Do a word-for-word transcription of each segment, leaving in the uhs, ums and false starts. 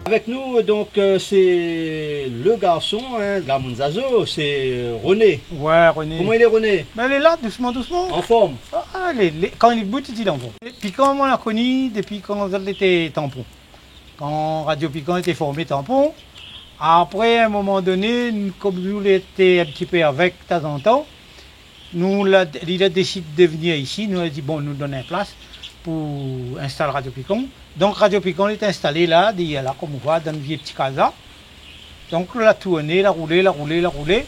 Avèk nou, donk, euh, sé le garson, hein, la moun Zazo, sé, euh, René. Ouais, René. Koman i lé, René ? Bin, lé la, dousman, dousman. An form ? Ah, lé, lé, kan li bout, li di an form. Pikan, moin la koni dopi kan zot lété Tampon. Kan Radio Pikan lété formé Tampon. Apré, a in moman doné, n-, kom nou lété in ti pé avèk, tazantan, nou la, li la désid de vnir isi, nou la di, bon, nou donn in plas pou instal Radio Pikan. Donk, Radio Pikan lété instalé la, dèrièr la, kom ou voi, dan in vié ti kaz la. Donk, la tourné, la roulé, la roulé, la roulé.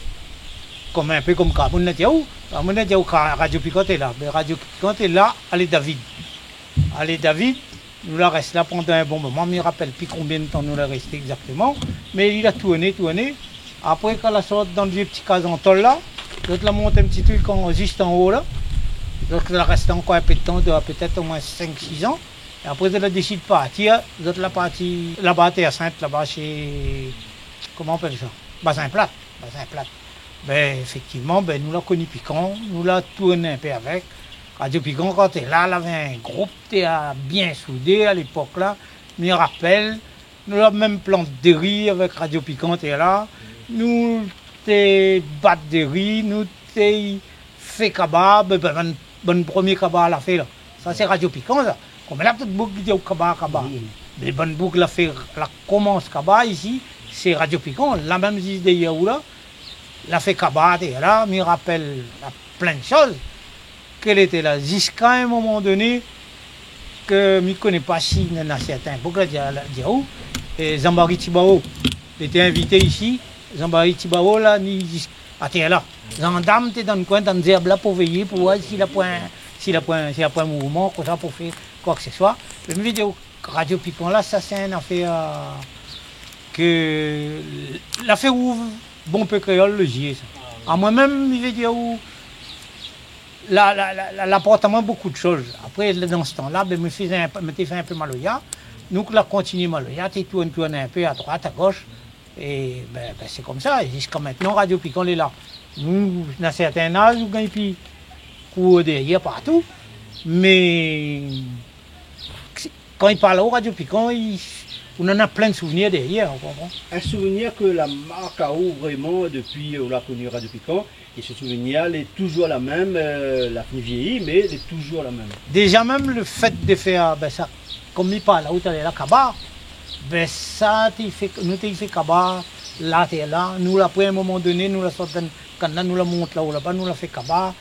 Kom in pé kom Kamoun la di aou. Kamoun la di aou, ka-, Radio Pikan té la. Bin, Radio Pikan té la, alé David. Alé David, nou la rès la pandan in bon moman, mi rapèl pi konbien d'tan nou la rèsté égzaktoman. Mé li la tourné, tourné. Apré, kan la sort dan in vié ti kaz an tol la, zot la mont in ti trik an, zis an-o la. Zot la rès la ankor in pé d'tan, doi pétèt omoin sink, sis an. É apré, zot la désid partir, zot la parti laba, Tèr Sint, laba shé, koman i apèl sa ? Bazin Plat, Bazin Plat. Bin, éfèktivman, bin, nou la koni Pikan, nou la tourn in pé avèk. Radio Pikan, kan té la, lavé in group, té, a, bien soudé a lépok la. Mi rapèl, nou la mèm plant dori avèk Radio Pikan, té la. Nou té bat dori, nou té fé kaba, bin, bin, bann, bann promié kaba la fé la. Sa sé Radio Pikan sa. Koméla tout boug i di aou kaba, kaba. Oui. Mé bann boug la fé, la komans kaba isi, sé Radio Pikan. La mèm zis dèrièr ou la, la fé kaba, té la, mi rapèl, la plin shoz ke lété la. Ziska in moman doné, ke mi koné pa si néna sèrtin boug la di, la di aou, é Jean-Marie Tibao, lété invité isi, Jean-Marie Tibao la, ni zis atèr la. Zandam té dan koin, dan zèrb la pou véyé, pou oir si la poin, si la poin, si la poin mouvman, konmsa pou fé koi ke se soi. Mé mi vé dir aou, Radio Pikan la, sa sé in afèr, euh, ke la fé ouv bonpé kréol le zié, sa. A moin mèm, mi vé dir aou, la, la, la, la, la aport amoin bonpé d'shoz. Apré, dan se tan la, bin, mi fézé in pé, mi té fé in pé maloya. Donk, la kontinié maloya, té tourn, tourn in pé a droit, a gosh. É bin, bin, sé konmsa, é ziska mintnan, Radio Pikan lé la. Nou, dan sèrtin az, ou gingn pi kour dèrièr partou, mé kan i parl aou Radio Pikan, i, ou néna plin souvnir dèrièr, ou konpran ? In souvnir ke la mark aou vréman dopi ou la koni Radio Pikan, é se souvnir la lé touzour la mèm, euh, la fini viéyi, mé lé touzour la mèm. Déza mèm le fèt de fèr, bin, sa, kom mi parl aou talèr la, kaba, bin, sa té fé, nou té fé kaba la, té la, nou la, apré in moman doné, nou la sort dann kann la, nou la mont la-o laba, nou la fé kaba,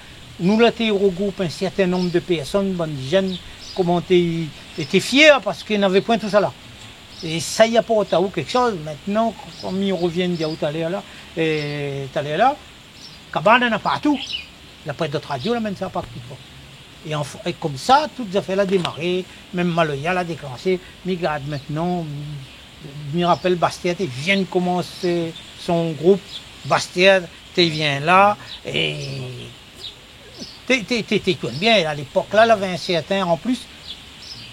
nou la té regroup in sèrtin nonb de pèrsone, bann jenn, koman té, té fièr, parske navé poin tousala. É sa i aport aou kékshoz. Mintnan, kom mi revien di aou talèr la, é, talèr la, kaba néna partou. La poin d'ot radio la amenn sa partou. É anf-, é konmsa, tout zafèr la démaré, mèm maloya la déklanshé. Mi gard mintnan, mi rapèl Bastèr té vien komans son group, Bastèr té vien la, é té, té, té, té tourn bien. A lépok la, lavé in sèrtin, an plis,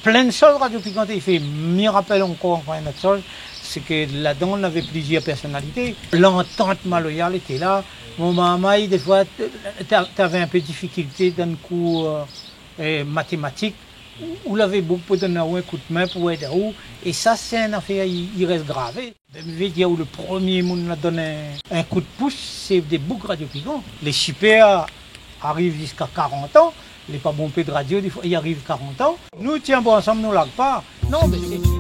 plin shoz Radio Pikan té fé. Mi rapèl ankor, ankor in ot shoz, sé ke ladan, navé plizièr pèrsonalité. Lantant maloya lété la. Mon marmay, défoi, té, té, té navé in pé difikilté dann kour, euh, euh, matématik, ou, ou lavé boug pou donn aou in koudmin, pou èd aou. É sa, sé in afèr, i, i rès gravé. Bin, mi vé dir aou, le promié moun la donn in, in koudpous, sé dé boug Radio Pikan. Lé sipèr, ariv ziska karant an, lé pa bonpé d'radio, défoi, i ariv karant an. Nou tienbo ansanm, nou larg pa. Non, mé sé